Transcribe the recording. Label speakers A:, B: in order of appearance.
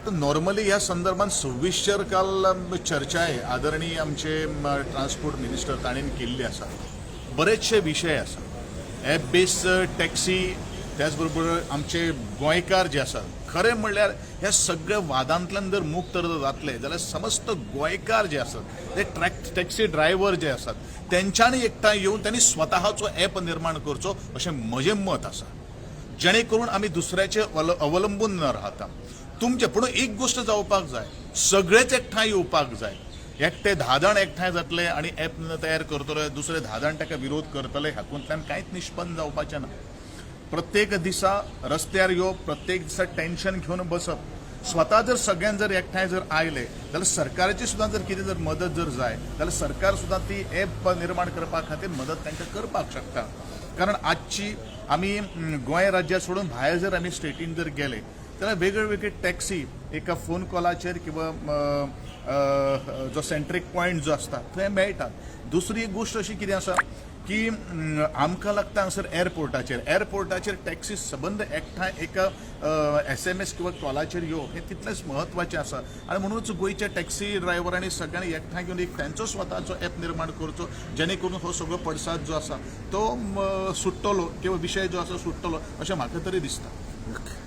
A: आतां नॉर्मली ह्या संदर्भात सव्वीसचेर काल चर्चाय आदरणीय आमचे ट्रान्सपोर्ट मिनिस्टर ताणें केल्ली आसा. बरेचशे विशय आसा, एप बेस टॅक्सी, त्याच बरोबर आमचे गोंयकार जे आसात, खरें म्हणल्यार ह्या सगळ्या वादांतल्यान जर मुक्त जर जातले जाल्यार समस्त गोंयकार जे आसात, ते टॅक्सी ड्रायव्हर जे आसात, तेंच्यांनी एकठांय येवन त्यांनी स्वतःचो एप निर्माण करचो अशें म्हजें मत आसा, जेणे करून आमी दुसऱ्याचे अवलंबून न राहता तुमचे. पूण एक गोश्ट जावपाक जाय, सगळेच एकठांय येवपाक जाय. एकटे 10 जाण एकठांय जातले आनी एप तयार करतले, दुसरे 10 जाण ताका विरोध करतले, हातूंतल्यान कांयच निष्पन्न जावपाचें ना. प्रत्येक दिसा रस्त्यार येवप, प्रत्येक दिसा टेन्शन घेवन बसप, स्वता जर सगळ्यान जर एकठांय जर आयले जाल्यार सरकाराची सुद्दां जर कितें जर मदत जर जाय जाल्यार सरकार सुद्दां ती एप निर्माण करपा खातीर मदत तांकां करपाक शकता. कारण आजची आमी गोंय राज्या सोडून भायर जर आमी स्टेटीन जर गेले जाल्यार वेगळे वेगळे टॅक्सी एका फोन कॉलाचेर किंवा जो सेंट्रीक पॉयंट जो आसता थंय मेळटात. दुसरी एक गोश्ट अशी कितें आसा की आमकां लागता हांगासर एअरपोर्टाचेर टॅक्सी सबंद एकठांय एका एसएमएस किंवा कॉलाचेर येवप हें तितलेंच म्हत्वाचें आसा. आनी म्हणूनच गोंयच्या टॅक्सी ड्रायव्हरांनी सगळ्यांनी एकठांय घेवन एक तेंचो स्वताचो एप निर्माण करचो, जेणे करून हो सगळो पडसाद जो आसा तो सुट्टलो किंवा विशय जो आसा सुट्टलो अशें म्हाका तरी दिसता.